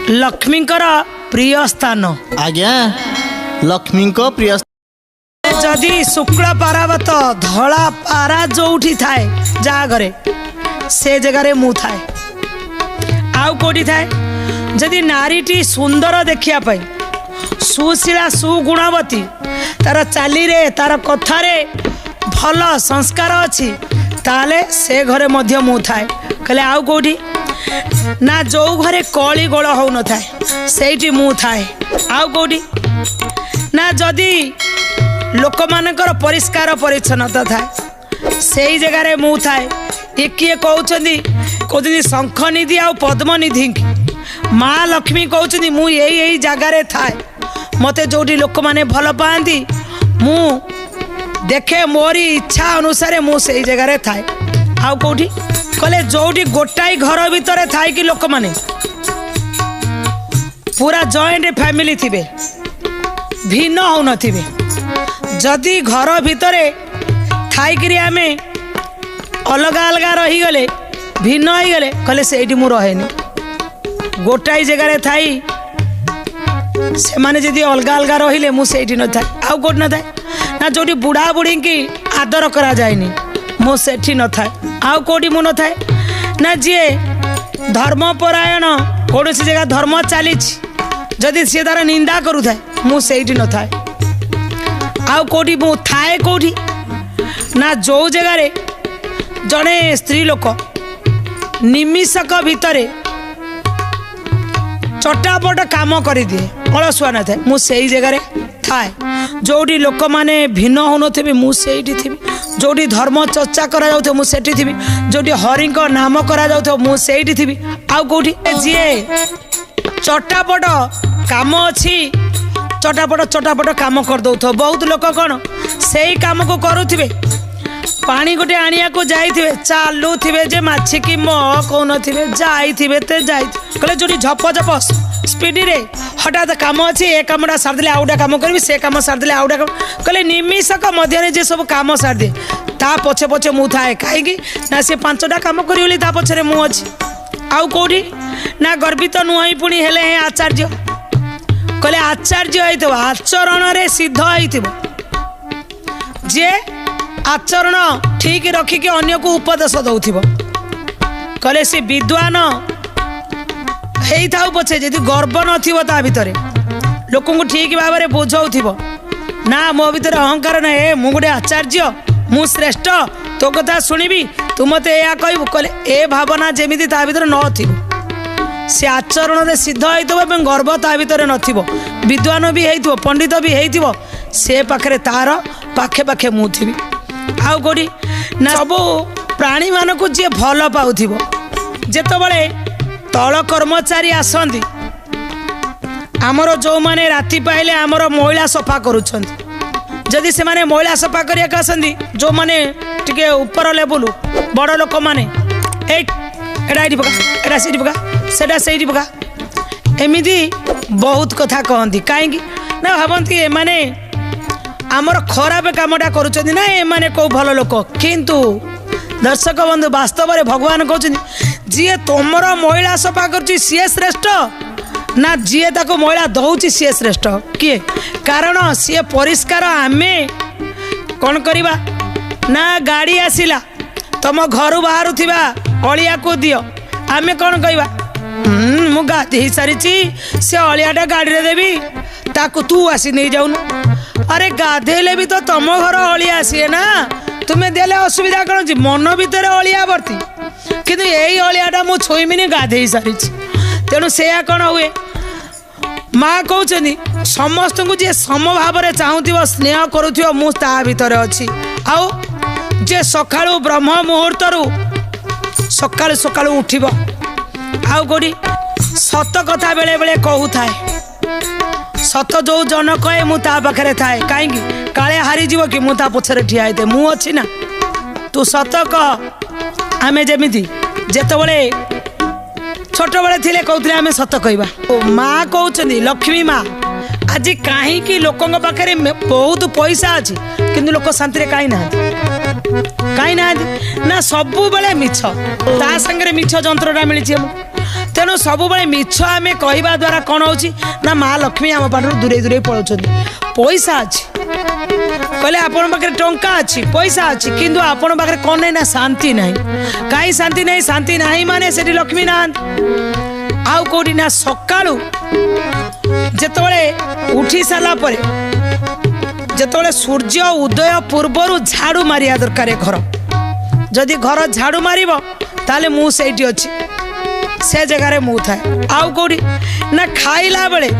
ଲକ୍ଷ୍ମୀଙ୍କର ପ୍ରିୟ ସ୍ଥାନ। ଆଜ୍ଞା, ଲକ୍ଷ୍ମୀଙ୍କ ପ୍ରିୟ। ଯଦି ଶୁକ୍ଳ ପାରାବତ, ଧଳା ପାରା ଯୋଉଠି ଥାଏ, ଯାହା ଘରେ, ସେ ଜାଗାରେ ମୁଁ ଥାଏ। ଆଉ କୋଉଠି ଥାଏ? ଯଦି ନାରୀଟି ସୁନ୍ଦର ଦେଖିବା ପାଇଁ, ସୁଶୀଳା, ସୁଗୁଣବତୀ, ତାର ଚାଲିରେ, ତାର କଥାରେ ଭଲ ସଂସ୍କାର ଅଛି, ତାହେଲେ ସେ ଘରେ ମଧ୍ୟ ମୁଁ ଥାଏ। କହିଲେ ଆଉ କୋଉଠି ନା, ଯୋଉ ଘରେ କଳି ଗୋଳ ହଉନଥାଏ, ସେଇଠି ମୁଁ ଥାଏ। ଆଉ କୋଉଠି ନା, ଯଦି ଲୋକମାନଙ୍କର ପରିଷ୍କାର ପରିଚ୍ଛନ୍ନତା ଥାଏ, ସେଇ ଜାଗାରେ ମୁଁ ଥାଏ। ଇଏ କିଏ କହୁଛନ୍ତି? କହୁଛନ୍ତି ଶଙ୍ଖନିଧି ଆଉ ପଦ୍ମନିଧିଙ୍କି ମା ଲକ୍ଷ୍ମୀ କହୁଛନ୍ତି, ମୁଁ ଏଇ ଏଇ ଜାଗାରେ ଥାଏ। ମୋତେ ଯେଉଁଠି ଲୋକମାନେ ଭଲ ପାଆନ୍ତି, ମୁଁ ଦେଖେ, ମୋରି ଇଚ୍ଛା ଅନୁସାରେ ମୁଁ ସେଇ ଜାଗାରେ ଥାଏ। ଆଉ କେଉଁଠି? କହିଲେ ଯେଉଁଠି ଗୋଟାଏ ଘର ଭିତରେ ଥାଇକି ଲୋକମାନେ ପୁରା ଜଏଣ୍ଟ ଫ୍ୟାମିଲି ଥିବେ, ଭିନ୍ନ ହେଉନଥିବେ। ଯଦି ଘର ଭିତରେ ଥାଇକିରି ଆମେ ଅଲଗା ଅଲଗା ରହିଗଲେ, ଭିନ୍ନ ହେଇଗଲେ, କହିଲେ ସେଇଠି ମୁଁ ରହେନି। ଗୋଟାଏ ଜାଗାରେ ଥାଇ ସେମାନେ ଯଦି ଅଲଗା ଅଲଗା ରହିଲେ, ମୁଁ ସେଇଠି ନଥାଏ। ଆଉ କେଉଁଠି ନଥାଏ ନା, ଯେଉଁଠି ବୁଢ଼ା ବୁଢ଼ୀଙ୍କି ଆଦର କରାଯାଏନି, ମୁଁ ସେଠି ନଥାଏ। ଆଉ କେଉଁଠି ମୁଁ ନଥାଏ ନା, ଯିଏ ଧର୍ମପରାୟଣ, କୌଣସି ଜାଗା ଧର୍ମ ଚାଲିଛି, ଯଦି ସିଏ ତାର ନିନ୍ଦା କରୁଥାଏ, ମୁଁ ସେଇଠି ନଥାଏ। ଆଉ କେଉଁଠି ମୁଁ ଥାଏ? କେଉଁଠି ନା, ଯେଉଁ ଜାଗାରେ ଜଣେ ସ୍ତ୍ରୀ ଲୋକ ନିମିଷକ ଭିତରେ ଚଟାପଟ କାମ କରିଦିଏ, ଅଳସୁଆ ନଥାଏ, ମୁଁ ସେଇ ଜାଗାରେ ଥାଏ। ଯେଉଁଠି ଲୋକମାନେ ଭିନ୍ନ ହେଉନଥିବେ, ମୁଁ ସେଇଠି ଥିବି। ଯେଉଁଠି ଧର୍ମ ଚର୍ଚ୍ଚା କରାଯାଉଥିବ, ମୁଁ ସେଠି ଥିବି। ଯେଉଁଠି ହରିଙ୍କ ନାମ କରାଯାଉଥିବ, ମୁଁ ସେଇଠି ଥିବି। ଆଉ କେଉଁଠି? ଯିଏ ଚଟାପଟ କାମ ଅଛି, ଚଟାପଟ ଚଟାପଟ କାମ କରିଦେଉଥିବ। ବହୁତ ଲୋକ କ'ଣ ସେଇ କାମକୁ କରୁଥିବେ, ପାଣି ଗୋଟେ ଆଣିବାକୁ ଯାଇଥିବେ, ଚାଲୁଥିବେ ଯେ ମାଛିକି ମ କହୁନଥିବେ, ଯାଇଥିବେ ତେ ଯାଇଥିବେ। କହିଲେ ଯେଉଁଠି ଝପ ଝପ ସ୍ପିଡ଼ରେ ହଠାତ୍ କାମ ଅଛି, ଏ କାମଟା ସାରିଦେଲେ ଆଉ ଗୋଟେ କାମ କରିବି, ସେ କାମ ସାରିଦେଲେ ଆଉ ଗୋଟେ କାମ, କହିଲେ ନିମିଷକ ମଧ୍ୟରେ ଯେ ସବୁ କାମ ସାରିଦିଏ, ତା ପଛେ ପଛେ ମୁଁ ଥାଏ। କାହିଁକି ନା, ସେ 5ଟା କାମ କରିବ ବୋଲି ତା ପଛରେ ମୁଁ ଅଛି। ଆଉ କେଉଁଠି ନା, ଗର୍ବିତ ନୁହଁ ପୁଣି ହେଲେ ହେଁ ଆଚାର୍ଯ୍ୟ। କହିଲେ ଆଚାର୍ଯ୍ୟ ହେଇଥିବ, ଆଚରଣରେ ସିଦ୍ଧ ହେଇଥିବ, ଯିଏ ଆଚରଣ ଠିକ ରଖିକି ଅନ୍ୟକୁ ଉପଦେଶ ଦେଉଥିବ। କହିଲେ ସେ ବିଦ୍ୱାନ ହେଇଥାଉ ପଛେ, ଯଦି ଗର୍ବ ନଥିବ ତା ଭିତରେ, ଲୋକଙ୍କୁ ଠିକ ଭାବରେ ବୁଝାଉଥିବ, ନା ମୋ ଭିତରେ ଅହଙ୍କାର ନାହିଁ, ଏ ମୁଁ ଗୋଟେ ଆଚାର୍ଯ୍ୟ, ମୁଁ ଶ୍ରେଷ୍ଠ, ତୋ କଥା ଶୁଣିବି, ତୁ ମୋତେ ଏଇଆ କହିବୁ, କହିଲେ ଏ ଭାବନା ଯେମିତି ତା ଭିତରେ ନଥିବ, ସେ ଆଚରଣରେ ସିଦ୍ଧ ହେଇଥିବ ଏବଂ ଗର୍ବ ତା ଭିତରେ ନଥିବ, ବିଦ୍ୱାନ ବି ହେଇଥିବ, ପଣ୍ଡିତ ବି ହେଇଥିବ, ସେ ପାଖରେ, ତାର ପାଖେ ପାଖେ ମୁଁ ଥିବି। ଆଉ କେଉଁଠି ନା, ସବୁ ପ୍ରାଣୀମାନଙ୍କୁ ଯିଏ ଭଲ ପାଉଥିବ। ଯେତେବେଳେ ତଳ କର୍ମଚାରୀ ଆସନ୍ତି ଆମର, ଯେଉଁମାନେ ରାତି ପାଇଲେ ଆମର ମଇଳା ସଫା କରୁଛନ୍ତି, ଯଦି ସେମାନେ ମଇଳା ସଫା କରିବାକୁ ଆସନ୍ତି, ଯେଉଁମାନେ ଟିକେ ଉପର ଲେବୁଲ ବଡ଼ ଲୋକମାନେ, ଏଇ ଏଇଟା ଏଇଠି ପକା, ଏଇଟା ସେଇଠି ପକା, ସେଇଟା ସେଇଠି ପକା, ଏମିତି ବହୁତ କଥା କହନ୍ତି। କାହିଁକି ନା, ଭାବନ୍ତି ଏମାନେ ଆମର ଖରାପ କାମଟା କରୁଛନ୍ତି, ନା ଏମାନେ କେଉଁ ଭଲ ଲୋକ। କିନ୍ତୁ ଦର୍ଶକ ବନ୍ଧୁ, ବାସ୍ତବରେ ଭଗବାନ କହୁଛନ୍ତି, ଯିଏ ତୁମର ମଇଳା ସଫା କରୁଛି ସିଏ ଶ୍ରେଷ୍ଠ ନା ଯିଏ ତାକୁ ମଇଳା ଦଉଛି ସିଏ ଶ୍ରେଷ୍ଠ? କିଏ? କାରଣ ସିଏ ପରିଷ୍କାର। ଆମେ କ'ଣ କରିବା ନା, ଗାଡ଼ି ଆସିଲା, ତମ ଘରୁ ବାହାରୁଥିବା ଅଳିଆକୁ ଦିଅ, ଆମେ କ'ଣ କହିବା? ମୁଁ ଗାଧେଇ ସାରିଛି, ସେ ଅଳିଆଟା ଗାଡ଼ିରେ ଦେବି ତାକୁ, ତୁ ଆସି ନେଇଯାଉନୁ। ଆରେ ଗାଧେଇଲେ ବି ତ ତମ ଘର ଅଳିଆ ଆସିଏ ନା, ତୁମେ ଦେଲେ ଅସୁବିଧା କ'ଣ ଅଛି? ମନ ଭିତରେ ଅଳିଆ ଭର୍ତ୍ତି, କିନ୍ତୁ ଏଇ ଅଳିଆଟା ମୁଁ ଛୁଇଁବିନି, ଗାଧେଇ ସାରିଛି। ତେଣୁ ସେୟା କ'ଣ ହୁଏ, ମା କହୁଛନ୍ତି ସମସ୍ତଙ୍କୁ ଯିଏ ସମଭାବରେ ଚାହୁଁଥିବ, ସ୍ନେହ କରୁଥିବ, ମୁଁ ତା ଭିତରେ ଅଛି। ଆଉ ଯିଏ ସକାଳୁ ବ୍ରହ୍ମ ମୁହୂର୍ତ୍ତରୁ ସକାଳୁ ସକାଳୁ ଉଠିବ, ଆଉ କେଉଁଠି ସତ କଥା ବେଳେବେଳେ କହୁଥାଏ, ସତ ଯୋଉ ଜନ କହେ, ମୁଁ ତା ପାଖରେ ଥାଏ। କାହିଁକି? କାଳେ ହାରିଯିବ କି, ମୁଁ ତା ପଛରେ ଠିଆ ହେଇଥାଏ। ମୁଁ ଅଛି ନା, ତୁ ସତ କହ। ଆମେ ଯେମିତି ଯେତେବେଳେ ଛୋଟବେଳେ ଥିଲେ, କହୁଥିଲେ ଆମେ ସତ କହିବା। ମା କହୁଛନ୍ତି, ଲକ୍ଷ୍ମୀ ମା, ଆଜି କାହିଁକି ଲୋକଙ୍କ ପାଖରେ ବହୁତ ପଇସା ଅଛି କିନ୍ତୁ ଲୋକ ଶାନ୍ତିରେ କାହିଁ ନାହାନ୍ତି? କାହିଁ ନାହାନ୍ତି ନା, ସବୁବେଳେ ମିଛ, ତା ସାଙ୍ଗରେ ମିଛ ଯନ୍ତ୍ରଟା ମିଳିଛି ଆମକୁ। ତେଣୁ ସବୁବେଳେ ମିଛ ଆମେ କହିବା ଦ୍ୱାରା କ'ଣ ହେଉଛି ନା ମା ଲକ୍ଷ୍ମୀ ଆମ ପାଖରୁ ଦୂରେଇ ଦୂରେଇ ପଳାଉଛନ୍ତି। ପଇସା ଅଛି କହିଲେ ଆପଣଙ୍କ ପାଖରେ ଟଙ୍କା ଅଛି, ପଇସା ଅଛି, କିନ୍ତୁ ଆପଣଙ୍କ ପାଖରେ କ'ଣ ନାହିଁ ନା ଶାନ୍ତି ନାହିଁ। କାହିଁ ଶାନ୍ତି ନାହିଁ? ଶାନ୍ତି ନାହିଁ ମାନେ ସେଠି ଲକ୍ଷ୍ମୀ ନାହାନ୍ତି। ଆଉ କେଉଁଠି ନା ସକାଳୁ ଯେତେବେଳେ ଉଠି ସାରିଲା ପରେ ଯେତେବେଳେ ସୂର୍ଯ୍ୟ ଉଦୟ ପୂର୍ବରୁ ଝାଡ଼ୁ ମାରିବା ଦରକାର ଘର। ଯଦି ଘର ଝାଡ଼ୁ ମାରିବ ତାହେଲେ ମୁଁ ସେଇଠି ଅଛି, ସେ ଜାଗାରେ ମୁଁ ଥାଏ। ଆଉ କେଉଁଠି ନା ଖାଇଲା ବେଳେ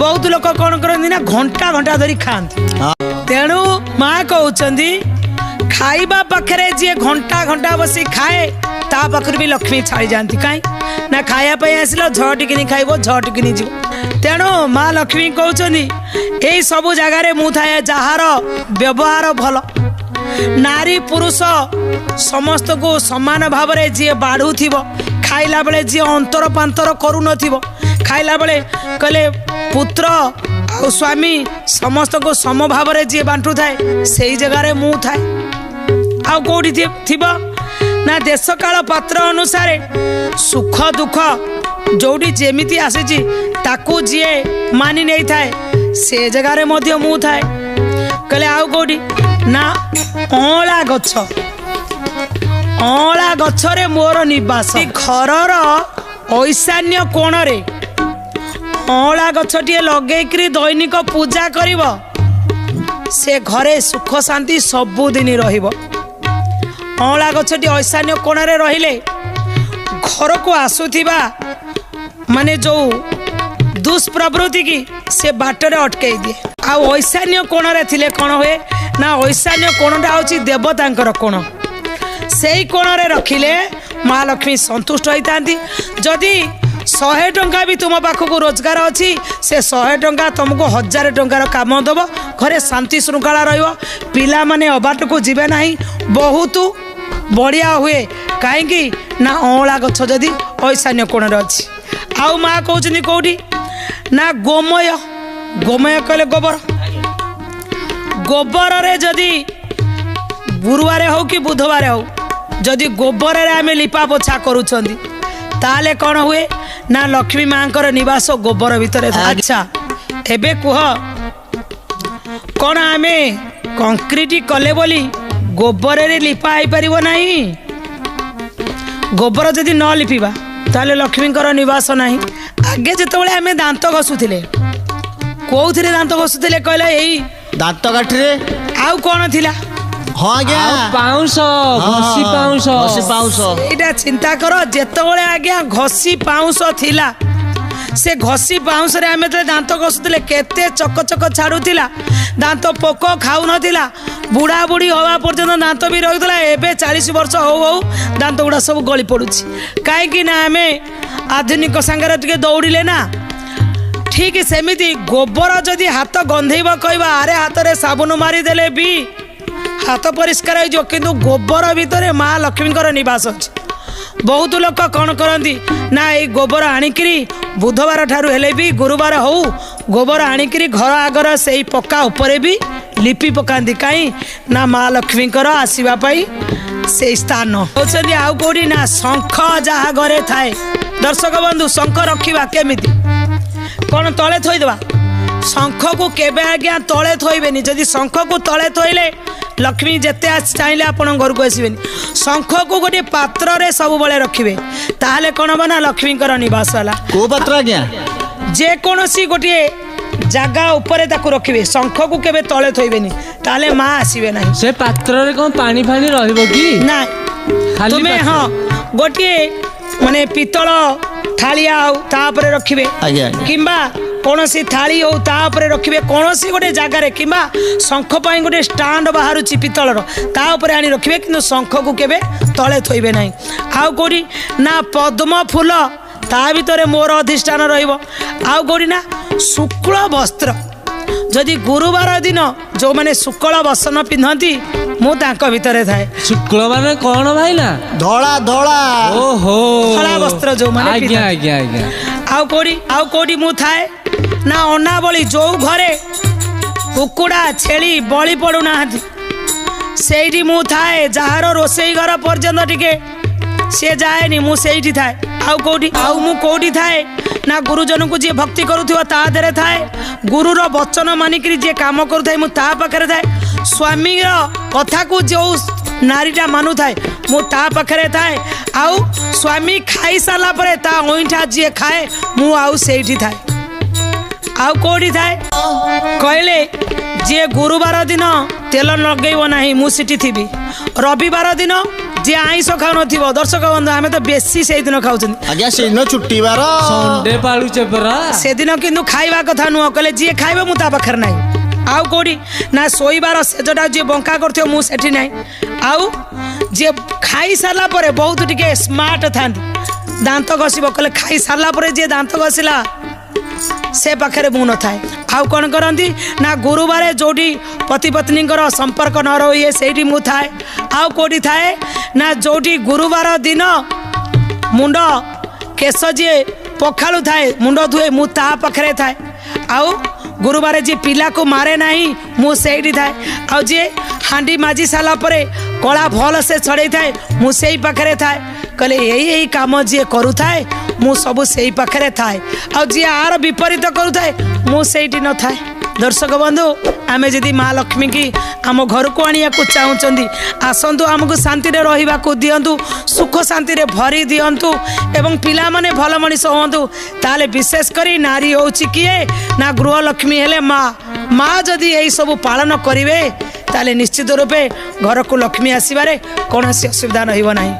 ବହୁତ ଲୋକ କ'ଣ କରନ୍ତି ନା ଘଣ୍ଟା ଘଣ୍ଟା ଧରି ଖାଆନ୍ତି। ତେଣୁ ମା କହୁଛନ୍ତି ଖାଇବା ପାଖରେ ଯିଏ ଘଣ୍ଟା ଘଣ୍ଟା ବସି ଖାଏ ତା ପାଖରୁ ବି ଲକ୍ଷ୍ମୀ ଛାଡ଼ି ଯାଆନ୍ତି। କାହିଁ ନା ଖାଇବା ପାଇଁ ଆସିଲ ଝଟିକିନି ଖାଇବ, ଝଟିକିନି ଯିବ। ତେଣୁ ମା ଲକ୍ଷ୍ମୀ କହୁଛନ୍ତି ଏଇ ସବୁ ଜାଗାରେ ମୁଁ ଥାଏ ଯାହାର ବ୍ୟବହାର ଭଲ, ନାରୀ ପୁରୁଷ ସମସ୍ତଙ୍କୁ ସମାନ ଭାବରେ ଯିଏ ବାଢ଼ୁଥିବ, ଖାଇଲା ବେଳେ ଯିଏ ଅନ୍ତର ପାନ୍ତର କରୁନଥିବ, ଖାଇଲା ବେଳେ କହିଲେ ପୁତ୍ର ଆଉ ସ୍ୱାମୀ ସମସ୍ତଙ୍କୁ ସମଭାବରେ ଯିଏ ବାଣ୍ଟୁଥାଏ ସେଇ ଜାଗାରେ ମୁଁ ଥାଏ। ଆଉ କେଉଁଠି ଥିବ ନା ଦେଶକାଳ ପାତ୍ର ଅନୁସାରେ ସୁଖ ଦୁଃଖ ଯେଉଁଠି ଯେମିତି ଆସିଛି ତାକୁ ଯିଏ ମାନି ନେଇଥାଏ ସେ ଜାଗାରେ ମଧ୍ୟ ମୁଁ ଥାଏ। କହିଲେ ଆଉ କେଉଁଠି ନା ଅଁଳା ଗଛ, ଅଁଳା ଗଛରେ ମୋର ନିବାସ। ଘରର ଐଶାନ୍ୟ କୋଣରେ ଅଁଳା ଗଛଟିଏ ଲଗେଇକିରି ଦୈନିକ ପୂଜା କରିବ, ସେ ଘରେ ସୁଖ ଶାନ୍ତି ସବୁଦିନ ରହିବ। ଅଁଳା ଗଛଟି ଐଶାନ୍ୟ କୋଣରେ ରହିଲେ ଘରକୁ ଆସୁଥିବା ମାନେ ଯେଉଁ ଦୁଷ୍ପ୍ରବୃତ୍ତିକି ସେ ବାଟରେ ଅଟକେଇ ଦିଏ। ଆଉ ଐଶାନ୍ୟ କୋଣରେ ଥିଲେ କ'ଣ ହୁଏ ନା ଐଶାନ୍ୟ କୋଣଟା ହେଉଛି ଦେବତାଙ୍କର କୋଣ, ସେଇ କୋଣରେ ରଖିଲେ ମା ଲକ୍ଷ୍ମୀ ସନ୍ତୁଷ୍ଟ ହୋଇଥାନ୍ତି। ଯଦି 100 ଟଙ୍କା ବି ତୁମ ପାଖକୁ ରୋଜଗାର ଅଛି, ସେ 100 ଟଙ୍କା ତୁମକୁ 1000 ଟଙ୍କାର କାମ ଦେବ, ଘରେ ଶାନ୍ତି ଶୃଙ୍ଖଳା ରହିବ, ପିଲାମାନେ ଅବାଟକୁ ଯିବେ ନାହିଁ, ବହୁତ ବଢ଼ିଆ ହୁଏ। କାହିଁକି ନା ଅଁଳା ଗଛ ଯଦି ଐଶାନ୍ୟ କୋଣରେ ଅଛି। ଆଉ ମା କହୁଛନ୍ତି କେଉଁଠି ନା ଗୋମୟ, ଗୋମୟ କହିଲେ ଗୋବର, ଗୋବରରେ ଯଦି ଗୁରୁବାର ହଉ କି ବୁଧବାର ହଉ ଯଦି ଗୋବରରେ ଆମେ ଲିପା ପୋଛା କରୁଛନ୍ତି ତାହେଲେ କ'ଣ ହୁଏ ନା ଲକ୍ଷ୍ମୀ ମାଙ୍କର ନିବାସ ଗୋବର ଭିତରେ। ଆଚ୍ଛା ଏବେ କୁହ କ'ଣ ଆମେ କଂକ୍ରିଟ କଲେ ବୋଲି ଗୋବରରେ ଲିପା ହେଇପାରିବ ନାହିଁ? ଗୋବର ଯଦି ନ ଲିପିବା ତାହେଲେ ଲକ୍ଷ୍ମୀଙ୍କର ନିବାସ ନାହିଁ। ଆଗେ ଯେତେବେଳେ ଆମେ ଦାନ୍ତ ଘଷୁଥିଲେ କୋଉଥିରେ ଦାନ୍ତ ଘଷୁଥିଲେ କହିଲେ? ଏଇ ଦାନ୍ତ କାଠିରେ। ଆଉ କ'ଣ ଥିଲା? ହଁ ଆଜ୍ଞା, ପାଉଁଶ, ଘଷି ପାଉଁଶ। ଘଷି ପାଉଁଶ। ଏଇଟା ଚିନ୍ତା କର, ଯେତେବେଳେ ଆଜ୍ଞା ଘଷି ପାଉଁଶ ଥିଲା, ସେ ଘଷି ପାଉଁଶରେ ଆମେ ଯେତେବେଳେ ଦାନ୍ତ ଘଷୁଥିଲେ କେତେ ଚକଚକ ଛାଡ଼ୁଥିଲା, ଦାନ୍ତ ପୋକ ଖାଉନଥିଲା, ବୁଢ଼ା ବୁଢ଼ୀ ହେବା ପର୍ଯ୍ୟନ୍ତ ଦାନ୍ତ ବି ରହୁଥିଲା। ଏବେ 40 ବର୍ଷ ହଉ ହଉ ଦାନ୍ତ ଗୁଡ଼ା ସବୁ ଗଳି ପଡ଼ୁଛି। କାହିଁକି ନା ଆମେ ଆଧୁନିକ ସାଙ୍ଗରେ ଟିକେ ଦୌଡ଼ିଲେ ନା। ଠିକ୍ ସେମିତି ଗୋବର ଯଦି ହାତ ଗନ୍ଧେଇବ କହିବା ଆରେ ହାତରେ ସାବୁନ ମାରିଦେଲେ ବି ହାତ ପରିଷ୍କାର ହେଇଯିବ, କିନ୍ତୁ ଗୋବର ଭିତରେ ମା ଲକ୍ଷ୍ମୀଙ୍କର ନିବାସ ଅଛି। ବହୁତ ଲୋକ କ'ଣ କରନ୍ତି ନା ଏଇ ଗୋବର ଆଣିକିରି ବୁଧବାର ଠାରୁ ହେଲେ ବି ଗୁରୁବାର ହଉ ଗୋବର ଆଣିକିରି ଘର ଆଗର ସେଇ ପକ୍କା ଉପରେ ବି ଲିପି ପକାନ୍ତି। କାହିଁ ନା ମା ଲକ୍ଷ୍ମୀଙ୍କର ଆସିବା ପାଇଁ ସେଇ ସ୍ଥାନ କହୁଛନ୍ତି। ଆଉ କେଉଁଠି ନା ଶଙ୍ଖ ଯାହା ଘରେ ଥାଏ। ଦର୍ଶକ ବନ୍ଧୁ, ଶଙ୍ଖ ରଖିବା କେମିତି? କ'ଣ ତଳେ ଥୋଇଦେବା? ଶଙ୍ଖକୁ କେବେ ଆଜ୍ଞା ତଳେ ଥୋଇବେନି। ଯଦି ଶଙ୍ଖକୁ ତଳେ ଥୋଇଲେ ଲକ୍ଷ୍ମୀ ଯେତେ ଆସି ଚାହିଁଲେ ଆପଣଙ୍କ ଘରକୁ ଆସିବେନି। ଶଙ୍ଖକୁ ଗୋଟିଏ ପାତ୍ରରେ ସବୁବେଳେ ରଖିବେ, ତାହେଲେ କ'ଣ ହବ ନା ଲକ୍ଷ୍ମୀଙ୍କର ନିବାସ ହେଲା। କୋଉ ପାତ୍ର ଆଜ୍ଞା? ଯେକୌଣସି ଗୋଟିଏ ଜାଗା ଉପରେ ତାକୁ ରଖିବେ, ଶଙ୍ଖକୁ କେବେ ତଳେ ଥୋଇବେନି, ତାହେଲେ ମା ଆସିବେ ନାହିଁ। ସେ ପାତ୍ରରେ କ'ଣ ପାଣି ଫାଣି ରହିବ କି? ନା ତୁମେ ହଁ ଗୋଟିଏ ମାନେ ପିତ୍ତଳ ଥାଳିଆ ହଉ ତା ଉପରେ ରଖିବେ, କିମ୍ବା କୌଣସି ଥାଳି ହଉ ତା ଉପରେ ରଖିବେ, କୌଣସି ଗୋଟେ ଜାଗାରେ, କିମ୍ବା ଶଙ୍ଖ ପାଇଁ ଗୋଟେ ଷ୍ଟାଣ୍ଡ ବାହାରୁଛି ପିତ୍ତଳର ତା ଉପରେ ଆଣି ରଖିବେ, କିନ୍ତୁ ଶଙ୍ଖକୁ କେବେ ତଳେ ଥୋଇବେ ନାହିଁ। ଆଉ କେଉଁଠି ନା ପଦ୍ମ ଫୁଲ ତା ଭିତରେ ମୋର ଅଧିଷ୍ଠାନ ରହିବ। ଆଉ କେଉଁଠି ନା ଶୁକ୍ଳ ବସ୍ତ୍ର, ଯଦି ଗୁରୁବାର ଦିନ ଯେଉଁମାନେ ଶୁକ୍ଳ ବସନ ପିନ୍ଧନ୍ତି ମୁଁ ତାଙ୍କ ଭିତରେ ଥାଏ। ଶୁକ୍ଳ ମାନେ କ'ଣ ଭାଇନା? ଧଳା ଧଳା। ଓହୋ, ଧଳା ବସ୍ତ୍ର ଯେଉଁମାନେ। ଆଜ୍ଞା ଆଜ୍ଞା ଆଜ୍ଞା। ଆଉ କୋଉଠି, ଆଉ କୋଉଠି ମୁଁ ଥାଏ ନା ଅନାବଳି, ଯୋଉ ଘରେ କୁକୁଡ଼ା ଛେଳି ବଳି ପଡ଼ୁନାହାନ୍ତି ସେଇଠି ମୁଁ ଥାଏ। ଯାହାର ରୋଷେଇ ଘର ପର୍ଯ୍ୟନ୍ତ ଟିକେ ସିଏ ଯାଏନି, ମୁଁ ସେଇଠି ଥାଏ। ଆଉ କେଉଁଠି, ଆଉ ମୁଁ କେଉଁଠି ଥାଏ ନା, ଗୁରୁଜନଙ୍କୁ ଯିଏ ଭକ୍ତି କରୁଥିବ ତା ଦେହରେ ଥାଏ। ଗୁରୁର ବଚନ ମାନିକିରି ଯିଏ କାମ କରୁଥାଏ, ମୁଁ ତା ପାଖରେ ଥାଏ। ସ୍ୱାମୀର କଥାକୁ ଯେଉଁ ନାରୀଟା ମାନୁଥାଏ, ମୁଁ ତା ପାଖରେ ଥାଏ। ଆଉ ସ୍ୱାମୀ ଖାଇସାରିଲା ପରେ ତା ଅଇଁଠା ଯିଏ ଖାଏ, ମୁଁ ଆଉ ସେଇଠି ଥାଏ। ଆଉ କେଉଁଠି ଥାଏ କହିଲେ, ଯିଏ ଗୁରୁବାର ଦିନ ତେଲ ଲଗେଇବ ନାହିଁ, ମୁଁ ସେଠି ଥିବି। ରବିବାର ଦିନ ଯିଏ ଆଇଁଷ ଖାଉନଥିବ। ଦର୍ଶକ ବନ୍ଧୁ, ଆମେ ତ ବେଶୀ ସେଇଦିନ ଖାଉଛନ୍ତି ଆଜ୍ଞା, ସେଇଦିନ ଛୁଟିବାର। ସଣ୍ଡେ ପାଳୁଛେ ପରା। ସେଦିନ କିନ୍ତୁ ଖାଇବା କଥା ନୁହଁ। କହିଲେ ଯିଏ ଖାଇବ, ମୁଁ ତା ପାଖରେ ନାହିଁ। ଆଉ କେଉଁଠି ନା, ଶୋଇବାର ସେଜଟା ଯିଏ ବଙ୍କା କରୁଥିବ, ମୁଁ ସେଠି ନାହିଁ। ଆଉ ଯିଏ ଖାଇସାରିଲା ପରେ ବହୁତ ଟିକେ ସ୍ମାର୍ଟ ଥାନ୍ତି, ଦାନ୍ତ ଘଷିବ, କହିଲେ ଖାଇସାରିଲା ପରେ ଯିଏ ଦାନ୍ତ ଘଷିଲା, ସେ ପାଖରେ ମୁଁ ନଥାଏ। ଆଉ କ'ଣ କରନ୍ତି ନା, ଗୁରୁବାର ଯେଉଁଠି ପତି ପତ୍ନୀଙ୍କର ସମ୍ପର୍କ ନ ରହେ, ସେଇଠି ମୁଁ ଥାଏ। ଆଉ କେଉଁଠି ଥାଏ ନା, ଯେଉଁଠି ଗୁରୁବାର ଦିନ ମୁଣ୍ଡ କେଶ ଯିଏ ପଖାଳୁ ଥାଏ, ମୁଣ୍ଡ ଧୁଏ, ମୁଁ ତା ପାଖରେ ଥାଏ। ଆଉ ଗୁରୁବାର ଯିଏ ପିଲାକୁ ମାରେ ନାହିଁ, ମୁଁ ସେଇଠି ଥାଏ। ଆଉ ଯିଏ ହାଣ୍ଡି ମାଜି ସାରିଲା ପରେ କଳା ଭଲସେ ଛଡ଼େଇଥାଏ, ମୁଁ ସେଇ ପାଖରେ ଥାଏ। କହିଲେ ଏଇ ଏଇ କାମ ଯିଏ କରୁଥାଏ, ମୁଁ ସବୁ ସେଇ ପାଖରେ ଥାଏ। ଆଉ ଯିଏ ଆର ବିପରୀତ କରୁଥାଏ, ମୁଁ ସେଇଠି ନଥାଏ। ଦର୍ଶକ ବନ୍ଧୁ, ଆମେ ଯଦି ମା ଲକ୍ଷ୍ମୀକି ଆମ ଘରକୁ ଆଣିବାକୁ ଚାହୁଁଛନ୍ତି, ଆସନ୍ତୁ, ଆମକୁ ଶାନ୍ତିରେ ରହିବାକୁ ଦିଅନ୍ତୁ, ସୁଖ ଶାନ୍ତିରେ ଭରି ଦିଅନ୍ତୁ ଏବଂ ପିଲାମାନେ ଭଲ ମଣିଷ ହୁଅନ୍ତୁ, ତାହେଲେ ବିଶେଷ କରି ନାରୀ ହେଉଛି କିଏ ନା ଗୃହଲକ୍ଷ୍ମୀ ହେଲେ ମା। ମା ଯଦି ଏଇସବୁ ପାଳନ କରିବେ, ତାହେଲେ ନିଶ୍ଚିତ ରୂପେ ଘରକୁ ଲକ୍ଷ୍ମୀ ଆସିବାରେ କୌଣସି ଅସୁବିଧା ରହିବ ନାହିଁ।